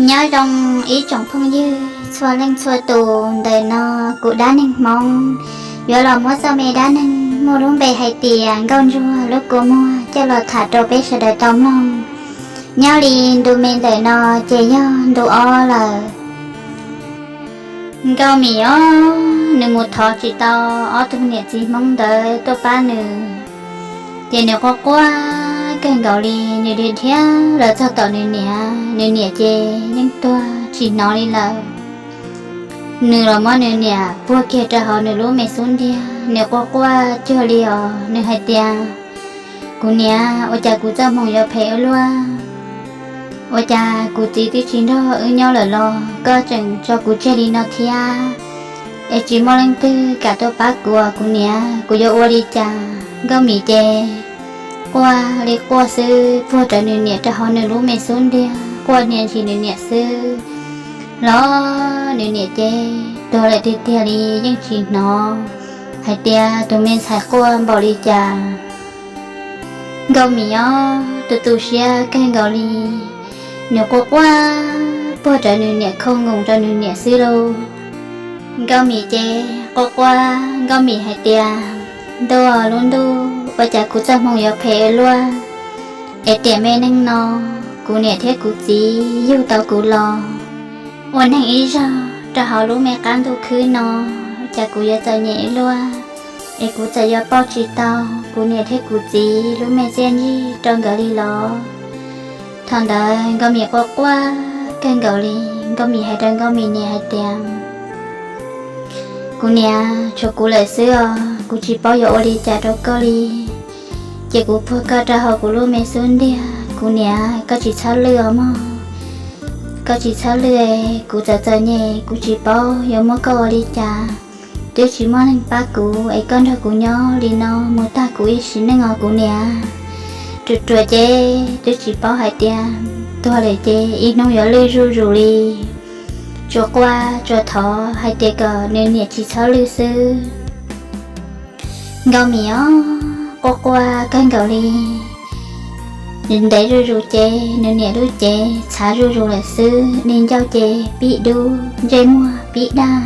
Nyob zoo ib tsoom phooj ywg txhua leej txhua tus, ntawm no kuv dab neeg Hmoob yuav los muab txoj me dab neeg muaj lub npe hais tias Nkauj Ntsuag lub kua muag coj los tham rau peb sawv daws tau mloog. Nyob li ntu me ntawm no ces yog ntu ob lawm. Nkauj Mim os, nws mus thov tsis tau ob tug niam txiv Hmoob ntawd tuaj pab nws, ces nws quaj quaj kawg nkaus li, nws dhia dhia los txog tom nws niam, nws niam ces yeej tuag tsis hnov li lawm. Nws los muab nws niam puag kiag rau hauv nws lub me xub ntiag, nws quaj quaj cuag li os, nws hais tias, kuv niam, ua cas kuv txoj hmoo yuav phem ua luaj? Ua cas kuv txiv twb tsis nrog wb nyob lawm los koj tseem tso kuv tseg li no thiab? Es tsis muaj leej twg kam tuaj pab kuv, kuv niam, kuv yuav ua li cas? Nkauj Mim ces quaj li quaj xwb, puag rawv nws niam rau hauv nws lub me xub ntiag, quaj hnia ntshis nws niam xwb. Los nws niam ces tuag lawm tiag tiag li, yeej tsis hnov hais tias tus me ntxhais quaj npaum li cas. Nkauj Mim os, tu tu siab kawg nkaus li, nws quaj quaj puag rawv nws niam, khooj nkoos rau nws niam xwb lauj. Nkauj Mim ces quaj quaj, Nkauj Mim hais tias, ntuj, lub ntuj, ua cas kuv txoj hmoo yuav phem ua luaj, es tiam me neej no kuv niam thiab kuv txiv yug tau kuv los ua neeg ib zaug rau hauv lub me qab ntuj khwb no, cas kuv yuav txom nyem ua luaj, es kuv txawm yuav pauj tsis tau kuv niam thiab kuv txiv lub me txiaj ntsig rau nkawd li los? Thaum ntawd Nkauj Mim quaj quaj kawg nkaus li, Nkauj Mim hais rau Nkauj Mim niam hais tias, kuv niam, tshuav kuv lawm xwb os, kuv tsis paub yuav ua li cas rau koj li. Ces kuv puag koj rau hauv kuv lub me xub ntiag, kuv niam, koj tsis txhob lwj os mog. Koj tsis txhob lwj, kuv txawm txom nyem kuv tsis paub yuav muab koj ua li cas. Twb tsis muaj neeg pab kuv es koj nrog kuv nyob li no mus tag kuv ib sim neej os kuv niam. Ruam ruam ces twb tsis paub hais tias tuag lawm ces ib hnub yuav lwj zuj zus li. Tsuas quaj tsuas thov hais tias kom nws niam tsis txhob lwj xwb. Nkauj Mim os, quaj quaj kawg nkaus li. Ntev zuj zus ces nws niam lub cev txhav zuj zus lawm xwb, niag ncauj ces pib dub, ntsej muag pib daj.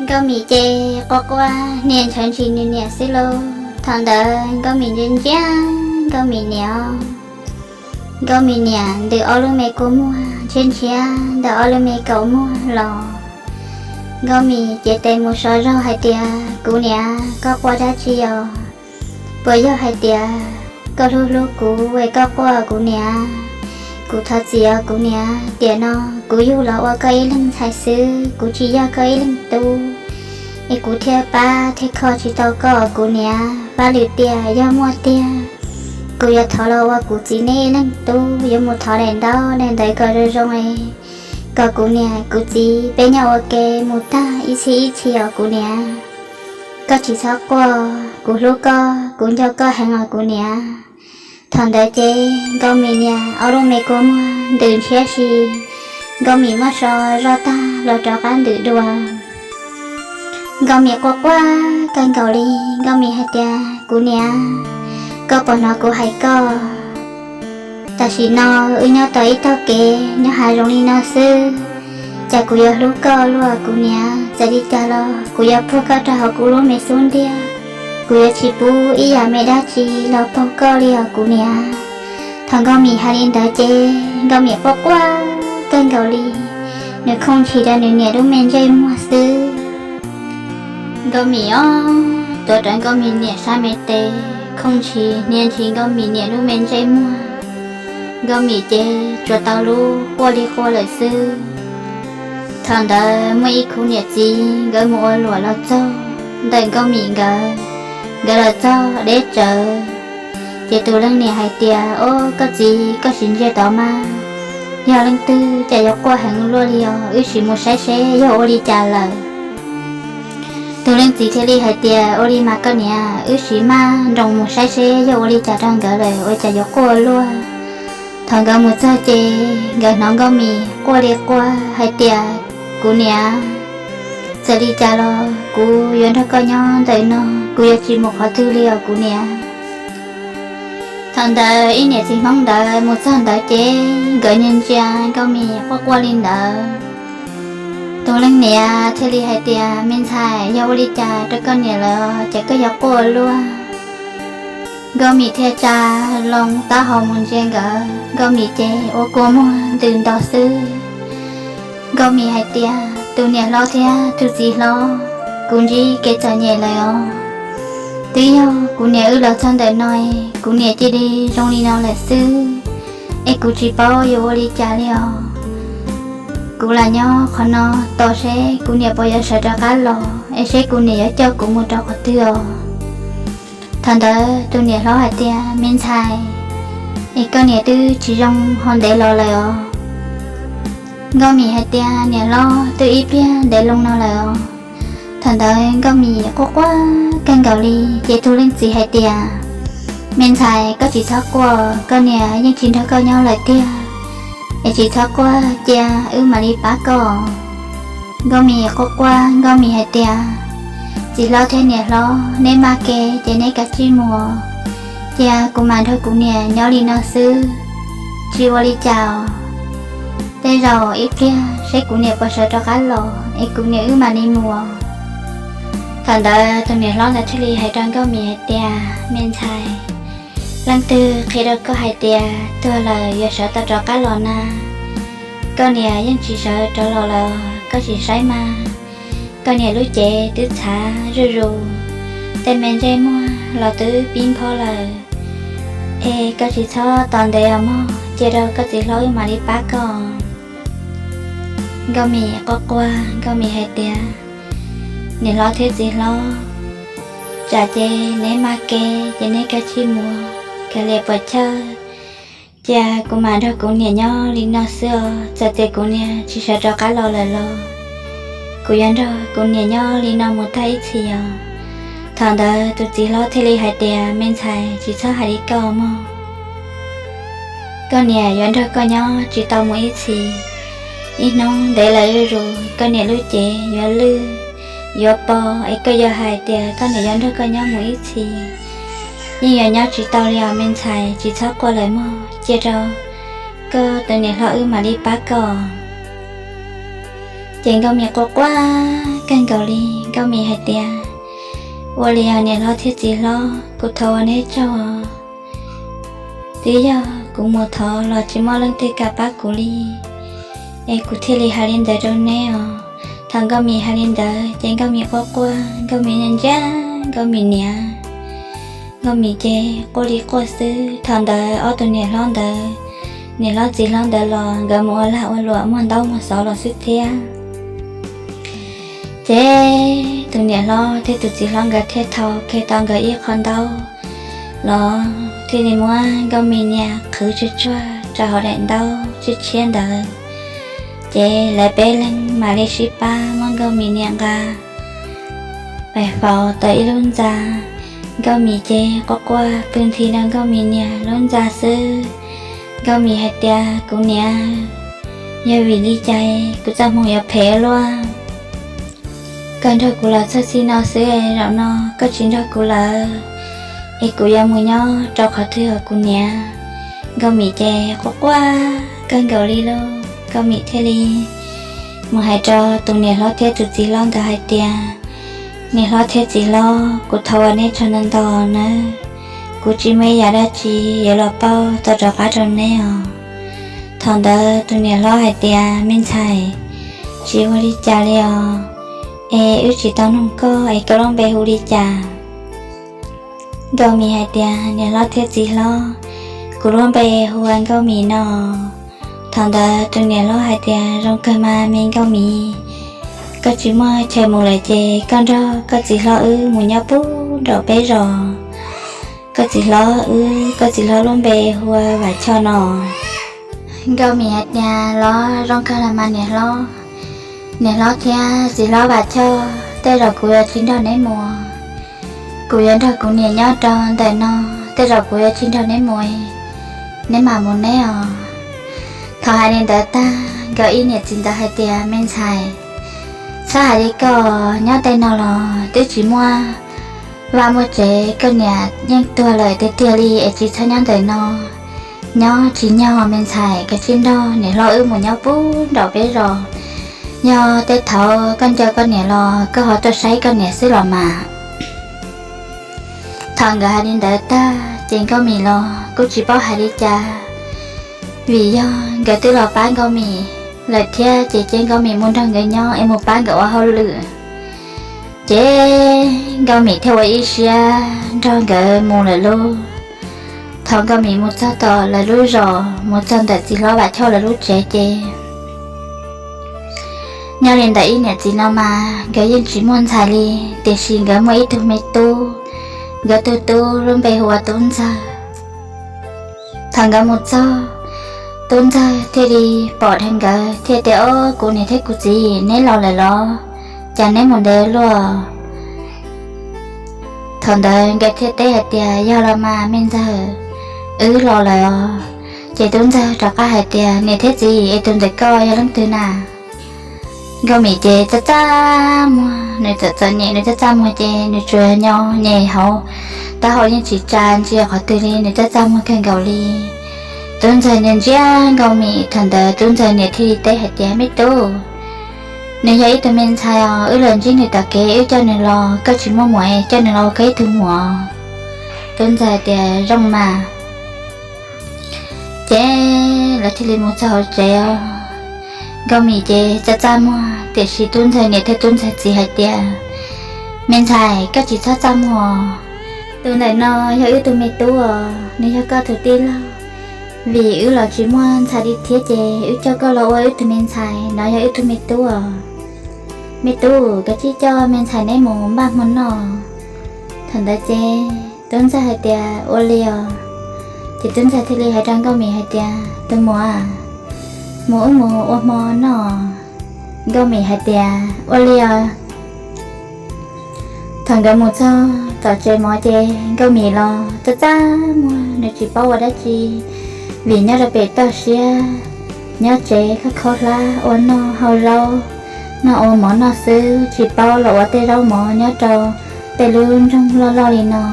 Nkauj Mim ces quaj quaj hnia ntshaw ntshis nws niam xwb lauj. Thaum ntawd Nkauj Mim ntsia ntsia Nkauj Mim niam. Nkauj Mim niam ntws ob lub me kua muag ntshiab ntshiab ntawm ob lub me kaum muag los. Nkauj Mim cev tes mus sov zog hais tias, kuv niam, koj quaj dab tsi os? Puas yog hais tias koj hlub hlub kuv es koj quaj kuv niam? Kuv thov txim os kuv niam, tiam no kuv yug los ua koj ib leeg ntxhais xwb, kuv tsis yog koj ib leeg tub, es kuv thiaj pab thiaj kho tsis tau koj os kuv niam. Pab lwm tiam yog muaj tiag, kuv yuav thov los ua kuv txiv nej ib leeg tub, yuav mus thov daim ntaub daim ntawv kom zoo zoo es kom kuv niam kuv txiv peb nyob ua ke mus tag ib txhis ib txhis os kuv niam. Koj tsis txhob quaj, kuv hlub koj, kuv nco koj heev os kuv niam. Thaum ntawd ces Nkauj Mim niam ob lub me kua muag ntws ntshiab si, Nkauj Mim muab sov zog tag los rov qab ntws dua. Nkauj Mim quaj quaj kawg nkaus li, Nkauj Mim hais tias, kuv niam, koj puas hnov kuv hais koj? Tam sim no wb nyob tom ib tog kev nyob hav zoov li no xwb, cas kuv yuav hlub koj luaj kuv niam. Txawm li cas los kuv yuav puag koj rau hauv kuv lub me xub ntiag, kuv yuav tsis pub ib yam me dab tsi los paug koj li os kuv niam. Thaum Nkauj Mim hais li ntawd ces Nkauj Mim quaj quaj kawg nkaus li, nws khooj ntshis rau nws niam lub me ntsej muag xwb. Nkauj Mim os, tuav rawv Nkauj Mim niam sab me tes, khooj ntshis hnia ntshis Nkauj Mim niam lub me ntsej muag. Nkauj Mim ces tsuas tau lub quaj li quaj lawm xwb. Thaum ntawd muaj ib khub niam txiv nkawd mus ua luam los txog ntawm Nkauj Mim nkawd, nkawd los txog deb tsawv, ces tus leej niam hais tias, ob, koj txiv, koj sim ntsia tod mas, yog leej twg cas yuav quaj heev luaj li os, wb sim mus saib seb yog ua li cas lawm. Tus leej txiv thiaj li hais tias, ua li mas koj niam, wb sim maj nroos mus saib seb yog ua li cas rau nkawd lawm ua cas yuav quaj ua luaj. Thaum nkawd mus txog ces nkawd hnov Nkauj Mim quaj li quaj hais tias, kuv niam, txawm li cas los kuv yuav nrog koj nyob ntawm no, kuv yuav tsis mus qhov twg li os kuv niam. Thaum ntawd ib niam txiv Hmoob ntawd mus txog ntawd ces nkawd ntsia ntsia Nkauj Mim quaj quaj li ntawd. Tus leej niam thiaj li hais tias, Me ntxhais, yog ua li cas rau koj niam lawm ces koj yuav quaj ua luaj? Nkauj Mim thiaj tsa loo taub hau mus ntsia nkawd, Nkauj Mim ces ua kua muag ntws nto xwb. Nkauj Mim hais tias, Tus niam hlob thiab tus txiv hlob, kuv ntsib kev txom nyem lawm os. Twb yog kuv niam wb los txog ntawm no, kuv niam cia li zoo li no lawm xwb, es kuv tsis paub yuav ua li cas li os. Kuv lam nyob qhov no tos seb kuv niam puas yuav sawv rov qab los es seb kuv niam yuav coj kuv mus rau qhov twg os. Thaum ntawd tus niam hlob hais tias, Me ntxhais, es koj niam twb tsis zoo ho ntev los lawm os. Nkauj Mim hais tias, Niam hlob, twb ib pliag ntev loo no lawm os. Thaum ntawd Nkauj Mim quaj quaj kawg nkaus li, ces tus leej txiv hais tias, Me ntxhais, koj tsis txhob quaj, koj niam yeej tsis nrog koj nyob lawm tiag, es tsis txhob quaj, cia wb mam li pab koj. Nkauj Mim quaj quaj, Nkauj Mim hais tias, Txiv hlob thiab niam hlob, neb maj kev ces neb kav tsij mus, cia kuv mam nrog kuv niam nyob li no xwb, tsis ua li cas os. Tej zaum ib pliag seb kuv niam puas sawv rov qab los es kuv niam wb mam li mus. Thaum ntawd tus niam hlob ntawd thiaj li hais rau Nkauj Mim hais tias, Me ntxhais, leej twg qhia rau koj hais tias tuag lawm yuav sawv tau rov qab los na? Koj niam yeej tsis sawv rov los lawm, koj tsis saib mas, koj niam lub cev twb txhav zuj zus, tej me ntsej muag los twb pib nphob lawm. Es koj tsis txhob tos ntev os mog, cia rau koj txiv hlob wb mam li pab koj. Nkauj Mim quaj quaj, Nkauj Mim hais tias, Niam hlob thiab txiv hlob, tsam ces neb maj kev ces neb kav tsij mus, kav liam puas chawj, cia kuv mam nrog kuv niam nyob li no xwb os. Txawm tias kuv niam tsis sawv rov qab los lawm los kuv yuav nrog kuv niam nyob li no mus tag ib txhis os. Thaum ntawd tus txiv hlob thiaj li hais tias, Me ntxhais, tsis txhob hais li koj mog. Koj niam yuav nrog koj nyob tsis tau mus ib txhis. Ib hnub ntev lawm zuj zus koj niam lub cev yuav lwj, yuav po, es koj yuav hais tias koj niam yuav nrog koj nyob mus ib txhis, yeej yuav nyob tsis tau li os me ntxhais, tsis txhob quaj lawm mog, cia rau koj tus niam hlob wb mam li pab koj. Ces Nkauj Mim quaj quaj kawg nkaus li, Nkauj Mim hais tias, Ua li os niam hlob thiab txiv hlob, kuv thov ua neb tsaug. Twb yog kuv mus thov los tsis muaj leej twg kam pab kuv li, es kuv thiaj li hais li ntawd rau neb os. Thaum Nkauj Mim hais li ntawd ces Nkauj Mim quaj quaj, Nkauj Mim ntsia Nkauj Mim niam, Nkauj Mim ces quaj li quaj xwb. Thaum ntawd ob tug niam hlob ntawd, niam hlob txiv hlob ntawd los nkawd mus ua lag ua luam muag ntaub muag xov los xwb thiab. Ces tus niam hlob thiab tus txiv hlob nkawd thiaj thau kiag tau nkawd ib qho ntaub los thiaj li muab Nkauj Mim niam qhwv tsuag tsuag rau hauv daim ntaub tshiab tshiab ntawd. Ces lawv peb leeg mam li sib pab muab Nkauj Mim niam nqa pais faus tau ib lub ntxa. Nkauj Mim ces quaj quaj pw nthi rau Nkauj Mim niam lub ntxa xwb. Nkauj Mim hais tias, Kuv niam, yog vim li cas kuv txoj hmoo yuav phem ua luaj? Koj nrog kuv los txog txij no xwb, zaum no koj tsis nrog kuv lawm, es kuv yuav mus nyob rau qhov twg os kuv niam? Nkauj Mim ces quaj quaj kawg nkaus li lauj. Nkauj Mim thiaj li mus hais rau tus niam hlob thiab tus txiv hlob ntawd hais tias, Niam hlob thiab txiv hlob, kuv thov ua neb tsaug ntau ntau nawb. Kuv tsis muaj ib yam dab tsi yuav los pauj tau rov qab rau neb os. Thaum ntawd tus niam hlob hais tias, Me ntxhais, tsis ua li cas li os, es wb tsis tau nug koj es koj lub npe hu li cas? Nkauj Mim hais tias, Niam hlob thiab txiv hlob, kuv lub npe hu ua Nkauj Mim no. Thaum ntawd tus niam hlob hais tias, Zoo kawg mas me Nkauj Mim, koj tsis muaj chaw mus lawm ces koj nrog koj txiv hlob wb mus nyob pub nraum peb zos. Koj txiv hlob wb, koj txiv hlob lub npe hu ua Vam Choj no. Nkauj Mim hais tias, Los zoo kawg los mas niam hlob. Niam hlob thiab txiv hlob Vam Choj, tej zaum kuv yuav tsis nrog neb mus. Kuv yuav nrog kuv niam nyob rau ntawm no, tej zaum kuv yuav tsis nrog neb mus, neb mam mus neb os. Thaum hais li ntawd tag, nkawd ib niam txiv ntawd hais tias, Me ntxhais, txhob hais li koj, nyob tej no los twb tsis muaj Vaj muaj tsev, koj niam yeej tuag lawm tiag tiag li es tsis txhob nyob ntawm no. Nyob tsis nyog me ntxhais, koj cia li nrog niam hlob wb mus nyob puag nraum peb zos. Yog tej thaum koj nco koj niam los koj ho tuaj saib koj niam xwb los mas. Thaum nkawd hais li ntawd tag ces Nkauj Mim los kuj tsis paub hais li cas, vim yog nkawd twb los pab Nkauj Mim lawm thiab ces cia Nkauj Mim mus nrog nkawd nyob es mus pab nkawd ua hauj lwm. Ces Nkauj Mim thiaj ua ib siab nrog nkawd mus lawm lauj. Thaum Nkauj Mim mus txog tom lawv lub zos, mus txog ntawm txiv hlob Vam Choj lawv lub tsev ces nyob li ntawm ib niam txiv no mas nkawd yeej tsis muaj ntxhais li, tiam sis nkawd muaj ib tug me tub, nkawd tus tub lub npe hu ua Tub Ntxawg. Thaum nkawd mus txog, Tub Ntxawg thiaj li pom dheev nkawd thiaj tias, Ob, kuv niam thiab kuv txiv, neb los lawm los? Cas neb mus ntev luaj? Thaum ntawd nkawd thiaj teb hais tias, Yog los mas me ntxawg, wb los lawm os. Ces Tub Ntxawg rov qab hais tias, Niam thiab txiv, es tus ntawm koj yog leej twg na? Nkauj Mim ces txaj txaj muag, nws txom txom nyem, nws txaj txaj muag ces nws tsuas nyo nyem hauv, taub hau yeej tsis tsa ntsia qhov twg li, nws txaj txaj muag kawg nkaus li. Tub Ntxawg ntsia ntsia Nkauj Mim, thaum ntawd Tub Ntxawg niam thiaj li teb hais tias, Me tub, nws yog ib tug me ntxhais os, wb los ntsib nws tom kev, wb coj nws los, koj tsis muaj muam es coj nws los ua koj ib tug muam. Tub Ntxawg tias, Zoo mas. Ces lawv thiaj li mus txog hauv tsev os. Nkauj Mim ces txaj txaj muag, tiam sis Tub Ntxawg niam thiab Tub Ntxawg txiv hais tias, Me ntxhais, koj tsis txhob txaj muag. Tus ntawm no yog wb tug me tub os, nws yog koj tus tij laug. Vim wb los tsis muaj ntxhais li thiab ces wb coj koj los ua wb tug me ntxhais, no yog wb tug me tub os. Me tub, koj cia li coj me ntxhais neb mus npaj hmo noj. Thaum ntawd ces Tub Ntxawg hais tias, Ua li os. Ces Tub Ntxawg thiaj li hais rau Nkauj Mim hais tias, Tus muam, mus wb mus ua hmo noj. Nkauj Mim hais tias, Ua li os. Thaum nkawd mus txog tom tsev mov ces Nkauj Mim los txaj txaj muag, nws tsis paub ua dab tsi, vim nyob rau pem toj siab, nyob tsev khaub khaub hlab ua noj hau zaub, noj ua mov noj xwb, tsis paub los ua tej zaub mov nyob rau tej lub nroog loj loj li no.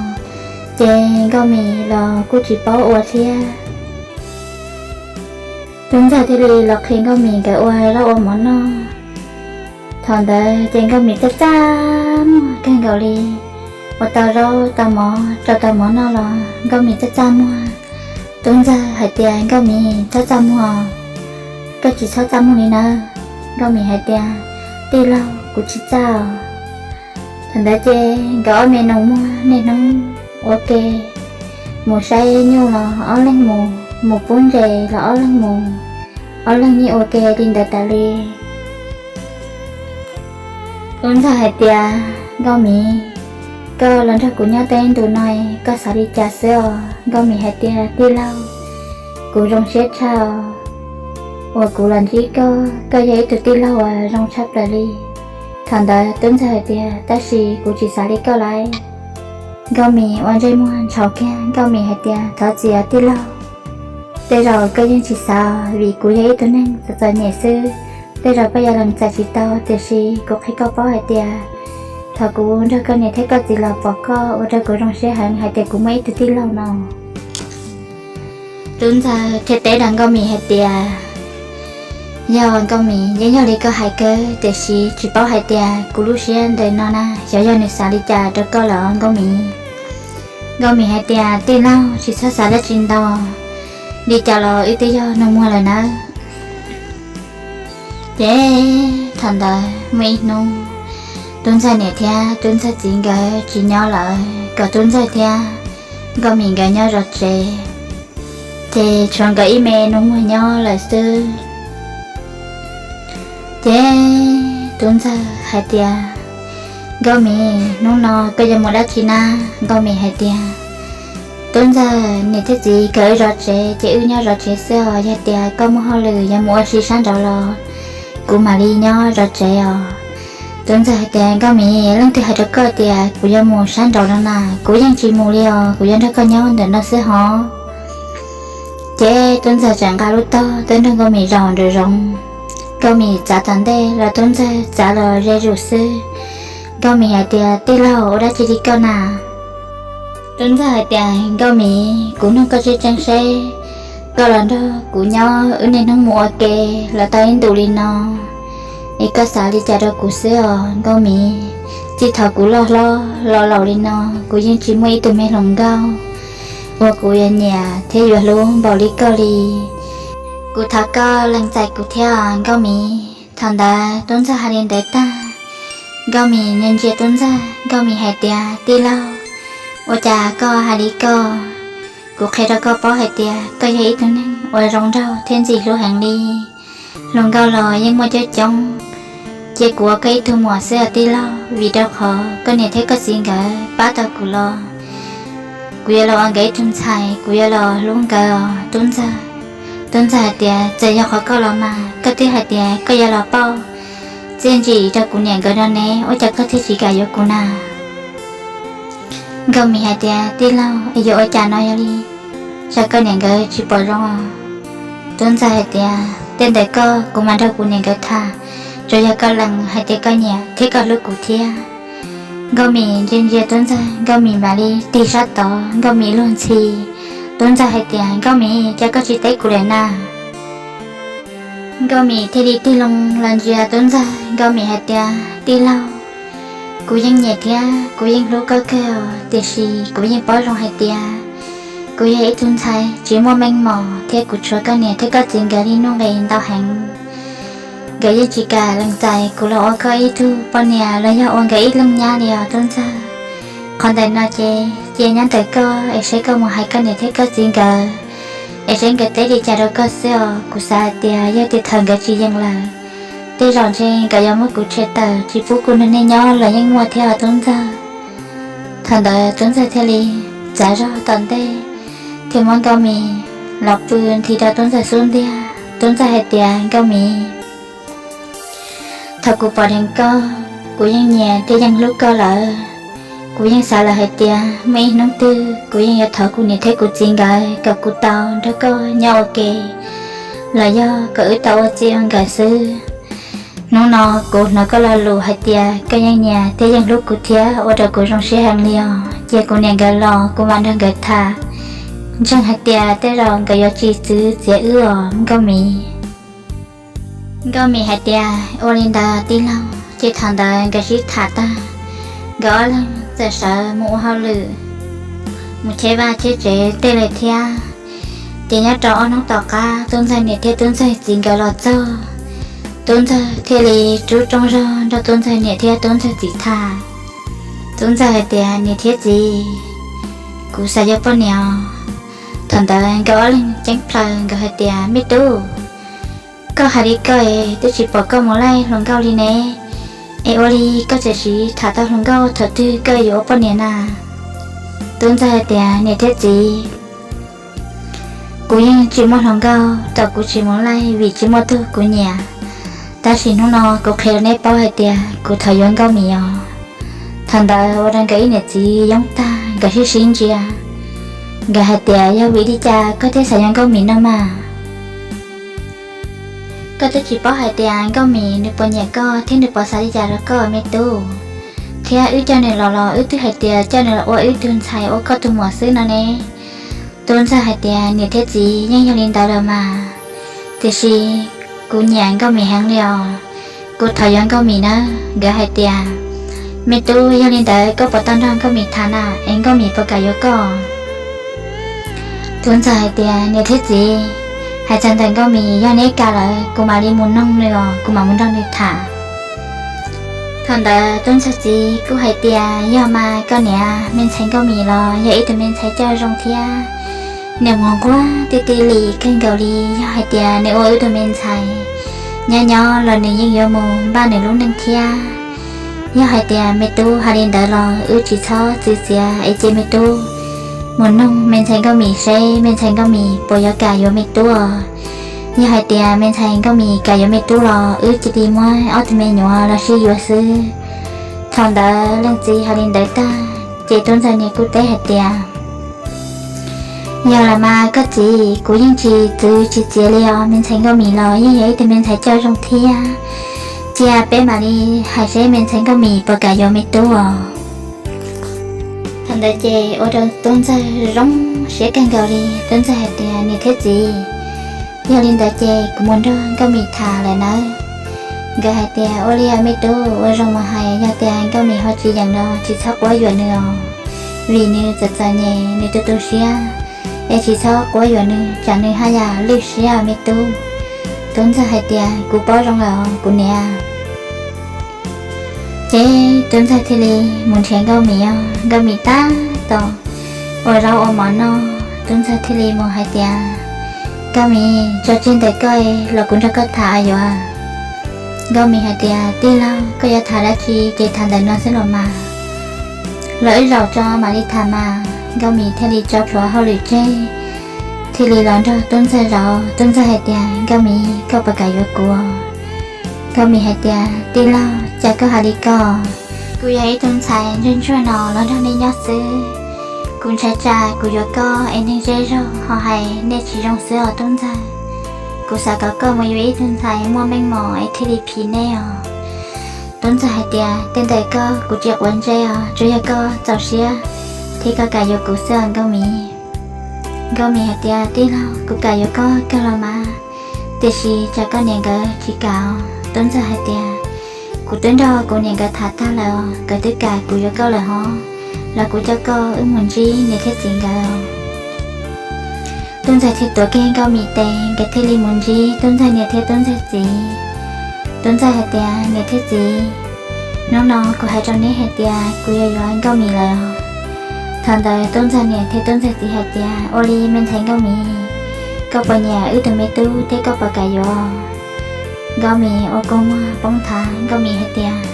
Ces Nkauj Mim los kuj tsis paub ua thiab. Tub Ntxawg thiaj li los qhia Nkauj Mim nkawd ua zaub ua mov noj. Thaum ntawd ces Nkauj Mim txaj txaj muag kawg nkaus li, ua tau zaub tau mov rau tau mov noj los Nkauj Mim txaj txaj muag. Tub Ntxawg hais tias, Nkauj Mim, txhob txaj muag, koj tsis txhob txaj muag li nawb. Nkauj Mim hais tias, Tij laug, kuv tsis txaj os. Thaum ntawd ces nkawd ob me nus muag niaj hnub ua ke, mus saib nyuj los ob leeg mus, mus pub ntses los ob leeg mus, ob leeg yeej ua ke li ntawd tas li. Tub Ntxawg hais tias, Nkauj Mim, koj los nrog kuv nyob tau ib ntus no, koj xav li cas xwb os? Nkauj Mim hais tias, Tij laug, kuv zoo siab tshaj os, uas kuv los ntsib koj, koj yog ib tug tij laug uas zoo tshaj plaws li. Thaum ntawd Tub Ntxawg hais tias, Tab sis kuv tsis xav li koj lauj. Nkauj Mim ua ntsej muag ntshauv kiag, Nkauj Mim hais tias, Thov txim os tij laug, tej zaum koj yeej tsis xav, vim kuv yog ib tug neeg txom txom nyem xwb, tej zaum koj yuav lees txais tsis tau, tiam sis kuv qhia koj paub hais tias thaum kuv nrog koj niam thiab koj txiv los pom koj ua rau kuv zoo siab heev hais tias kuv muaj ib tug tij laug no. Tub Ntxawg thiaj teb rau Nkauj Mim hais tias, Yog Nkauj Mim, yeej yog li koj hais kawg, tiam sis tsis paub hais tias kuv lub siab ntawm no na xyov yog nws xav li cas rau koj lawm Nkauj Mim. Nkauj Mim hais tias, Tij laug, tsis txhob xav dab tsi ntau, li cas los wb twb yog nus muag lawm nawb. Ces thaum ntawd muaj ib hnub, Tub Ntxawg niam thiab Tub Ntxawg txiv nkawd tsis nyob lawm, kom Tub Ntxawg thiab Nkauj Mim nkawd nyob zov tsev, ces tshuav nkawd ib me nus muag nyob lawm xwb. Ces Tub Ntxawg hais tias, Nkauj Mim, hnub no koj yuav mus dab tsi na? Nkauj Mim hais tias, Tub Ntxawg, niam thiab txiv kom wb zov tsev ces wb nyob zov tsev xwb os, yog tias koj muaj hauj lwm yuav mus ua si sab nraud los kuv mam li nyob zov tsev os. Tub Ntxawg hais tias, Nkauj Mim, leej twg hais rau koj tias kuv yuav mus sab nraud no na? Kuv yeej tsis mus li os, kuv yuav nrog koj nyob ntawm no xwb hov. Ces Tub Ntxawg tseem nqa lub tog tuaj nrog Nkauj Mim zaum nraum zoov. Nkauj Mim txav tom ntej los Tub Ntxawg txav los ze zus xwb. Nkauj Mim hais tias, Tij laug, ua dab tsi li koj na? Tub Ntxawg hais tias, Nkauj Mim, kuv nug koj tseeb tseeb seb, koj los nrog kuv nyob wb niaj hnub mus ua ke los tau ib ntus li no, es koj xav li cas rau kuv xwb os Nkauj Mim? Txij thaum kuv loj hlob los laus li no, kuv yeej tsis muaj ib tug me hluas nkauj uas kuv yuav nyiam thiab yuav hlub npaum li koj li. Kuv thov koj lees txais kuv thiab os Nkauj Mim. Thaum ntawd Tub Ntxawg hais li ntawd tag, Nkauj Mim ntsia ntsia Tub Ntxawg, Nkauj Mim hais tias, Tij laug, ua cas koj hais li ko? Kuv qhia rau koj paub hais tias koj yog ib tug neeg uas zoo nraug thiab ntxim hlub heev li. Hluas nkauj los yeej muaj coob coob, cia kuv ua koj ib tug muam xwb os tij laug, vim rau qhov koj niam thiab koj txiv nkawd pab tau kuv los, kuv yuav los ua nkawd ib tug ntxhais, kuv yuav los hlub nkawd os Tub Ntxawg. Tub Ntxawg hais tias, Txawm yog qhov koj los mas koj twb hais tias koj yuav los pauj txiaj ntsim rau kuv niam nkawd no ne, ua cas koj thiaj tsis kam yuav kuv na? Nkauj Mim hais tias, Tij laug, es yuav ua cas no yog li, tsam koj niam nkawd tsis pom zoo os. Tub Ntxawg hais tias, Tej ntawd koj, kuv mam nrog kuv niam nkawd tham, tsuas yog koj lees hais tias koj nyiam thiab koj hlub kuv thiab. Nkauj Mim ntsia ntsia Tub Ntxawg, Nkauj Mim mam li tig sab tod, Nkauj Mim luag ntxhi. Tub Ntxawg hais tias, Nkauj Mim, cas koj tsis teb kuv lawm na? Nkauj Mim thiaj li tig loo los ntsia Tub Ntxawg, Nkauj Mim hais tias, Tij laug, kuv yeej nyiam thiab kuv yeej hlub koj kawg os, tiam sis kuv yeej paub zoo hais tias kuv yog ib tug ntxhais tsis muaj meej mom thiab kuv tshuav koj niam thiab koj txiv nkawd li nuj nqis ntau heev. Nkawd yeej tsis kam lees txais kuv los ua koj ib tug poj niam los yog ua nkawd ib leeg nyab li os Tub Ntxawg. Qhov ntawm no ces cia nyob ntawm koj es seb koj mus hais koj niam thiab koj txiv nkawd, es seb nkawd teb li cas rau koj xwb os. Kuv xav hais tias yog tias thaum nkawd tsis yees lawm, tej zaum ntshe nkawd yuav muab kuv tshem tawm tsis pub kuv nrog nej nyob los yeej muaj thiab os Tub Ntxawg. Thaum ntawd Tub Ntxawg thiaj li txav zog tom ntej thiab muab Nkauj Mim los pw nthi rau Tub Ntxawg xub ntiag. Tub Ntxawg hais tias, Nkauj Mim, thaum kuv pom dheev koj, kuv yeej nyiam thiab yeej hlub koj lawm. Kuv yeej xav lawm hais tias muaj ib hnub twg kuv yeej yuav thov kuv niam thiab kuv txiv nkawd kom kuv tau nrog koj nyob ua ke los yog kom wb tau ua txij ua nkawm xwb. Hnub no kuv hnov koj lo lus hais tias koj yeej nyiam thiab yeej hlub kuv thiab ua rau kuv zoo siab heev li os. Cia kuv niam nkawd los kuv mam nrog nkawd tham, ntseeg hais tias tej zaum nkawd yuav tsis txwv txiav wb os Nkauj Mim. Nkauj Mim hais tias, Ua li ntawd tij laug. Ces thaum ntawd nkawd sib tham tag, nkawd ob leeg txawm sawv mus ua hauj lwm, mus cheb vaj cheb tsev tej lawm thiab. Ces nyob rau ob hnub tom qab Tub Ntxawg niam thiab Tub Ntxawg txiv nkawd los txog, Tub Ntxawg thiaj li rub rooj zog nrog Tub Ntxawg niam thiab Tub Ntxawg txiv tham. Tub Ntxawg hais tias, Niam thiab txiv, kuv xav yuav poj niam os. Thaum ntawd nkawd ob leeg ceeb plaws nkawd hais tias, Me tub, koj hais li koj es twb tsis pom koj mus laij hluas nkauj li ne, es ua li koj tseem siv tham tau hluas nkauj thaum twg koj yuav ua poj niam na? Tub Ntxawg hais tias, Niam thiab txiv, kuv yeej tsis muaj hluas nkauj thaum kuv tsis mus laij vim tsis muaj tug kuv nyiam. Tab sis hnub no kuv qhia rau neb paub hais tias kuv thov yuav Nkauj Mim os. Thaum ntawd ua rau nkawd ib niam txiv yoob tag, nkawd sib sib ntsia. Nkawd hais tias, Yog vim li cas koj thiaj xav yuav Nkauj Mim no mas? Koj twb tsis paub hais tias Nkauj Mim nws puas nyiam koj thiab nws puas xav li cas rau koj me tub. Thiab wb coj nws los los wb twb hais tias coj nws los ua wb tug ntxhais ua koj tus muam xwb no ne. Tub Ntxawg hais tias, Niam thiab txiv, yeej yog li ntawd los mas, tiam sis kuv nyiam Nkauj Mim heev li os. Kuv thov yuav Nkauj Mim nawb. Nkawd hais tias, Me tub, yog li ntawd koj puas tau nrog Nkauj Mim tham na, es Nkauj Mim puas kam yuav koj? Tub Ntxawg hais tias, Niam thiab txiv, hais txog ntawm Nkauj Mim, yog neb kam lawm kuv mam li mus noog nws os, kuv mam mus nrog nws tham. Thaum ntawd Tub Ntxawg txiv kuj hais tias, Yog mas koj niam, me ntxhais Nkauj Mim los yog ib tug me ntxhais coj zoo thiab, niam mus nquag ti ti li kawg nkaus li. Yog hais tias nws ua wb tug me ntxhais nyob nyob los nws yeej yuav mus npaj nws lub neej thiab. Yog hais tias me tub hais li ntawd los wb tsis txhob txwv txiav es cia me tub mus noog me ntxhais Nkauj Mim seb me ntxhais Nkauj Mim puas yuav kam yuav me tub. Yog hais tias me ntxhais Nkauj Mim kam yuav me tub los wb cia li muab ob tug me nyuam los sib yuav xwb. Thaum ntawd leej txiv hais li ntawd tag ces Tub Ntxawg niam kuj teb hais tias, Yog los mas koj txiv, kuv yeej tsis txwv tsis txiav li os, me ntxhais Nkauj Mim los yeej yog ib tug me ntxhais coj zoo thiab. Cia peb mam li hais seb me ntxhais Nkauj Mim puas kam yuav me tub os. Ntawd ces ua rau Tub Ntxawg zoo siab kawg nkaus li. Tub Ntxawg hais tias, Niam thiab txiv, yog li ntawd ces kuv mus nrog Nkauj Mim tham lawm nawb. Nkawd hais tias, Ua li me tub, ua zoo mus hais, yog tias Nkauj Mim ho tsis yeem no tsis txhob quab yuam nws os, vim nws txom txom nyem, nws tu tu siab, es tsis txhob quab yuam nws tsam nws haj yam lwj siab me tub. Tub Ntxawg hais tias, Kuv paub zoo lawm kuv niam. Ces Tub Ntxawg thiaj li mus nrhiav Nkauj Mim os. Nkauj Mim tab tom ua zaub ua mov noj, Tub Ntxawg thiaj li mus hais tias, Nkauj Mim, tso tseg ntawm koj los kuv nrog koj tham yuav. Nkauj Mim hais tias, Tij laug, koj yuav tham dab tsi ces tham ntawm no xwb los mas. Los wb zaum tso mam li tham mas. Nkauj Mim thiaj li tso plhuav hauj lwm tseg, thiaj li los nrog Tub Ntxawg zaum. Tub Ntxawg hais tias, Nkauj Mim, koj puas kam yuav kuv? Nkauj Mim hais tias, Tij laug, cas koj hais li ko? Kuv yog ib tug ntxhais ntsuag ntsuag no los nrog nej nyob xwb. Kuv ntshai tsam kuv yuav koj es neeg zej zog ho hais nej tsis zoo xwb os Tub Ntxawg. Kuv xav kom koj mus yuav ib tug ntxhais muaj meej mom es thiaj li phim nej os. Tub Ntxawg hais tias, Tej ntawm koj kuv tsis quav ntsej os, tsuas yog koj txaus siab thiab koj kam yuav kuv xwb os Nkauj Mim. Nkauj Mim hais tias, Tij laug, kuv kam yuav koj kawg los mas, tiam sis tsam koj niam nkawd tsis kam os. Tub Ntxawg hais tias, Kuv twb nrog kuv niam nkawd tham tag lawm os, nkawd twb kam kuv yuav koj lawm hov, los kuv coj koj wb mus ntsib niam thiab txiv nkawd. Tub Ntxawg thiaj tuav kiag Nkauj Mim tes, nkawd thiaj li mus ntsib Tub Ntxawg niam thiab Tub Ntxawg txiv. Tub Ntxawg hais tias, Niam thiab txiv, hnub no kuv hais rau neb hais tias kuv yuav yuav Nkauj Mim lawm. Thaum ntawd Tub Ntxawg niam thiab Tub Ntxawg txiv hais tias, Ua li me ntxhais Nkauj Mim, koj puas nyiam wb tus me tub thiab koj puas kam yuav? Nkauj Mim ua kua muag poob nthav, Nkauj Mim hais tias,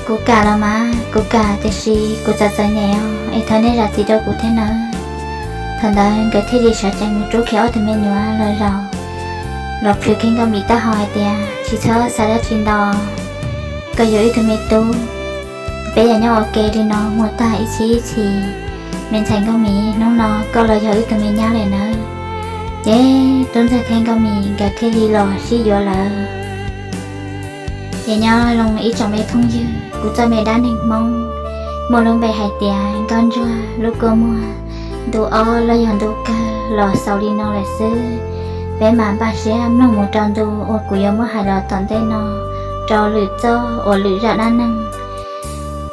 Kuv kam los mas, kuv kam, tiam sis kuv txom txom nyem os, es thov nej zam txim rau kuv thiab nawb. Thaum ntawd nkawd thiaj li sawv tsees mus rub kiag ob tug me nyuam los zaum, los plhws kiag Nkauj Mim taub hau hais tias, Tsis txhob xav dab tsi ntau, koj yuav wb tug me tub, peb yuav nyob ua ke li no mus tag ib txhiab ib txhis. Me ntxhais Nkauj Mim, hnub no koj los yog wb tug me nyab lawm nawb. Ces Tub Ntxawg thiab Nkauj Mim nkawd thiaj li los sib yuav lawm. Ces nyob zoo ib tsoom me phooj ywg, kuv txoj me dab neeg Hmoob muaj lub npe hais tias Nkauj Ntsuag lub kua muag, ntu ob los yog ntu kawg los xaus li no lawm xwb. Peb mam npaj siab mloog mus rau ntu uas kuv yuav muab hais los tom ntej no rau lwm txoj uas lwm zaj dab neeg.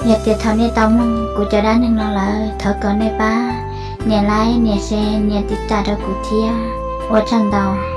Yog tias thaum nej tau mloog kuv cov dab neeg no lawm, thov kom nej pab nias like, nias share, nias tiv tam rau kuv thiab. Ua tsaug ntau.